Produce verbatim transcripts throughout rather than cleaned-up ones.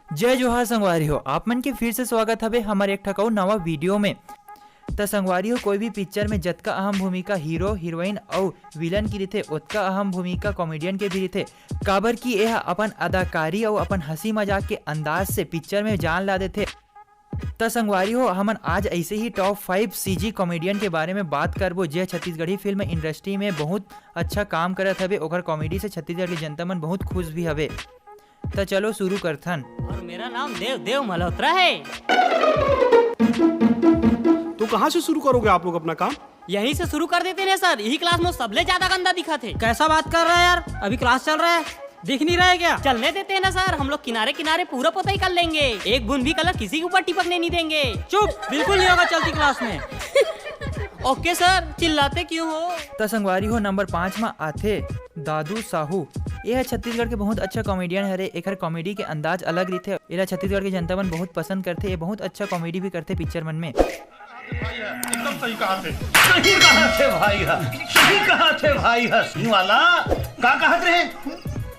जय जोहार संगवारी हो, आप मन के फिर से स्वागत हवे हमर एक ठक अउ नवा वीडियो में। त संगवारी हो, कोई भी पिक्चर में जतका अहम भूमिका हीरो, हीरोइन अउ विलन की रहिथे, ओतका अहम भूमिका कॉमेडियन के भी रहिथे, काबर कि एह अपन अदाकारी अउ अपन हंसी मजाक के अंदाज से पिक्चर में जान ला देथे। त संगवारी हो, हमन आज ऐसे ही टॉप फाइव सीजी कॉमेडियन के बारे में बात करबो, जे छत्तीसगढ़ी फिल्म इंडस्ट्री में बहुत अच्छा काम करत हवे। ओकर कॉमेडी से छत्तीसगढ़ के जनता मन बहुत खुश भी हवे। त चलो शुरू करथन। और मेरा नाम देव देव मल्होत्रा है। तो कहाँ से शुरू करोगे आप लोग अपना काम? यहीं से शुरू कर देते हैं सर, यही क्लास में सबले ज्यादा गंदा दिखत हे। कैसा बात कर रहा है यार, अभी क्लास चल रहा है, दिख नहीं रहा है क्या? चलने देते हैं ना सर, हम लोग किनारे किनारे पूरा पोताई कर लेंगे, एक बूंद भी कलर किसी के ऊपर टिपकने नहीं देंगे। चुप, बिल्कुल नहीं होगा चलती क्लास में। ओके सर, चिल्लाते क्यों हो? त संगवारी हो, नंबर पाँच में आथे दादू साहू। ये है छत्तीसगढ़ के बहुत अच्छा कॉमेडियन हरे। एकर कॉमेडी के अंदाज अलग रहिथे, एला छत्तीसगढ़ के जनता मन बहुत पसंद करथे। ये बहुत अच्छा कॉमेडी भी करथे पिक्चर मन में। एकदम सही कहा थे। सही कहा थे भाई हा, सही कहा थे भाई हा। सिंह वाला, का कहत रहे,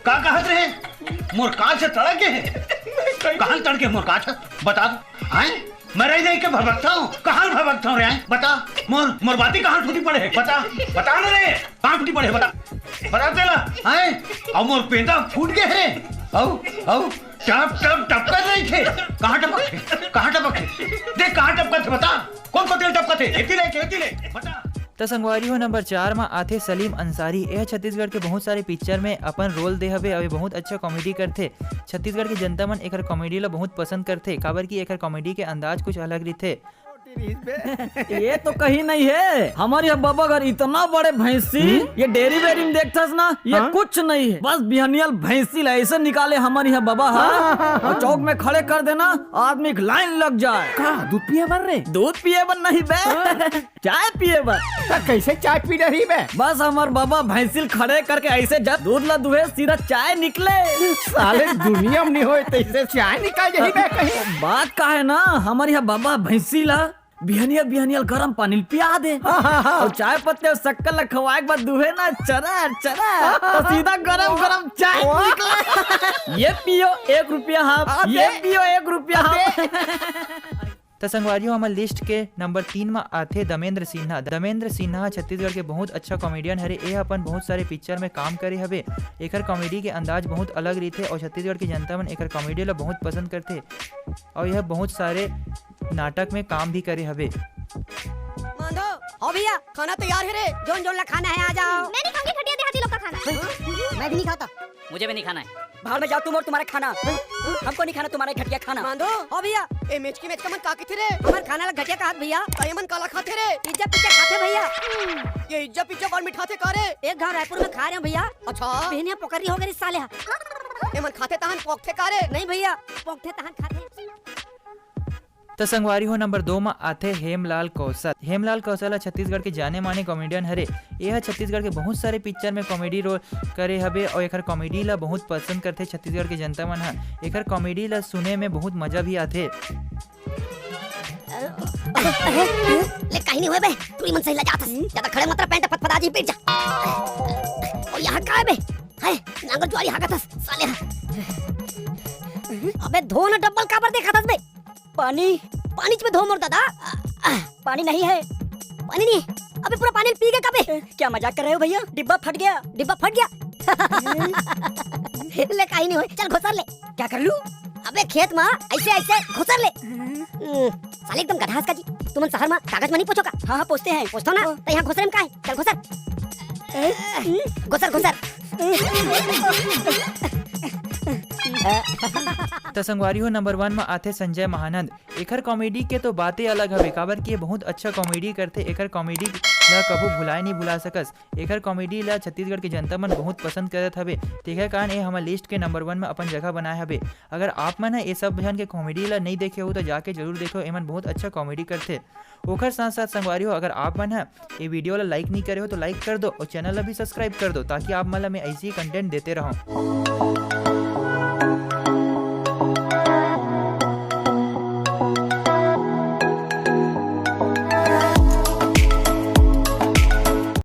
का कहत रहे? मोर काछ तड़के है। कहाँ तड़के मोर काछ? बता दो। हैं? मैं रह रह के भभकता हूँ। कहाँ भभकता हूँ रे? हैं? बता। मोर मोर बाती कहाँ टूटी पड़े है? बता, बता ना रे। कहाँ टूटी पड़े है? बता, बता तेला। हैं? अब मोर पेंदा फूट गए है। औ औ टप टप टपकत रहिथे। कहाँ टपकथे? कहाँ टपकथे? देख कहाँ टपकथे, बता। कौन को तेल टपकथे? एती ले, एती ले, बता। त संगवारी हो, नंबर चार म आथे सलीम अंसारी। यह छत्तीसगढ़ के बहुत सारे पिक्चर में अपन रोल दे हवे। अउ ये बहुत अच्छा कॉमेडी करथे। छत्तीसगढ़ के जनता मन एकर कॉमेडी ला बहुत पसंद करथे, काबर कि एकर कॉमेडी के अंदाज कुछ अलग रहिथे। ये तो कहीं नहीं है। हमारे यहाँ बाबा घर इतना बड़े भैंसी, ये डेयरी वेरी में देखथस ना, ये हाँ? कुछ नहीं है। बस बिहनियल भैंसी ला ऐसे निकाले हमारे यहाँ बाबा हा। और चौक में खड़े कर देना, आदमी की लाइन लग जाए। का दूध पिए बर रे? दूध पिए बर नहीं बे, चाय पिए बर। त कैसे चाय पी रही बे? बस हमार बाबा भैंसिल खड़े करके ऐसे जब दूध ला दुहे, सीधा चाय निकले। साले दुनिया में नहीं होए तैसे चाय निकाल जाही बे कहीं। बात का है ना, हमारे यहाँ बाबा भैंसी ला बिहनिया बिहनिया गरम पानी ल पिया दे। और चाय पत्ती और शक्कर ला खवाए के बाद दुहे ना चरा चरा, तो सीधा गरम गरम चाय निकले। ये पियो एक रुपया हाफ, ये पियो एक रुपया हाफ। त संगवारी हो, हमर लिस्ट के नंबर तीन म आथे दमेंद्र सिन्हा। दमेंद्र सिन्हा छत्तीसगढ़ के बहुत अच्छा कॉमेडियन हरे। ये अपन बहुत सारे पिक्चर में काम करे हवे। एकर कॉमेडी के अंदाज बहुत अलग रहिथे और छत्तीसगढ़ के जनता मन एकर कॉमेडी ला बहुत पसंद करथे। और यह बहुत सारे नाटक में काम भी करे हवे। मांधो, हो भैया, खाना तैयार है रे। जोन जोन ला खाना है, आ जाओ। मैं नहीं खाऊंगी घटिया देहाती लोग का खाना। मैं भी नहीं खाता। मुझे भी नहीं खाना है। बाहर में जाओ तुम और तुम्हारा खाना। हमको नहीं खाना तुम्हारा घटिया खाना। मांधो, हो भैया, ए मेचकी मेचका मन का कथे रे? हमार खाना ला घटिया कहत भैया। त ये मन काला खाथे रे? पिज्जा पिज्जा खाथे भैया। ये इज्जा पिज्जा कौन मिठाथे का रे? एक घाव रायपुर में खा रहे हो भैया। अच्छा। बहनिया पोकरी हो गई साले हा। ये मन खाथे तहन पोकथे का रे? नहीं भैया, पोकथे तहन खाथे। त संगवारी हो, नंबर दो म आथे हेमलाल कौशल। हेमलाल कौशल ह छत्तीसगढ़ के जाने माने कॉमेडियन हरे। ये ह छत्तीसगढ़ के बहुत सारे पिक्चर में कॉमेडी रोल करे हवे और एकर कॉमेडी ला बहुत पसंद करथे छत्तीसगढ़ के जनता मन ह। एकर कॉमेडी ला सुने में बहुत मजा भी आथे। ले कहीं नहीं हुए बे, तू ही मन सही ला जात हस। ज्यादा खड़े मत रह, पैंट फतफता जी पीट जा। और यहाँ का है बे? है, नांगर जुआरी हाकत हस, साले। अबे धो ना, डब्बल काबर देखत हस बे? पानी। पानी च में धो मोर दादा। पानी नहीं है। पानी नहीं है? अबे पूरा पानी पी गए का बे? क्या मजाक कर रहे हो भैया? डिब्बा फट गया। डिब्बा फट गया? ले कहीं नहीं होए, चल घुसर ले। क्या कर लूं? अबे खेत में ऐसे ऐसे घुसर ले। हम्म, साले एकदम गधा हस का जी। तुमन शहर में कागज में नहीं पूछो का? हाँ हाँ पूछते हैं। पूछता ना? तो यहाँ घुसरे में का है? चल घुसर। घुसर घुसर। त संगवारी हो, नंबर वन म आथे संजय महानंद। एखर कॉमेडी के तो बाते अलग हवे, काबर कि ये बहुत अच्छा कॉमेडी करथे। एखर कॉमेडी ला कभू भुलाए नहीं भुला सकस। एखर कॉमेडी ला छत्तीसगढ़ के जनता मन बहुत पसंद करत हवे, तेखर कारण ये हमर लिस्ट के नंबर वन में अपन जगह बनाए हवे। अगर आप मन ह ये सब झन के कॉमेडी ला नहीं देखे हो तो जाके जरूर देखो, एमन बहुत अच्छा कॉमेडी करथे। ओखर साथ साथ संगवारी हो, अगर आप मन ह ये वीडियो ला लाइक नहीं करे हो तो लाइक कर दो और चैनल ला भी सब्सक्राइब कर दो, ताकि आप मन ला मैं ऐसी ही कंटेंट देते रहूँ।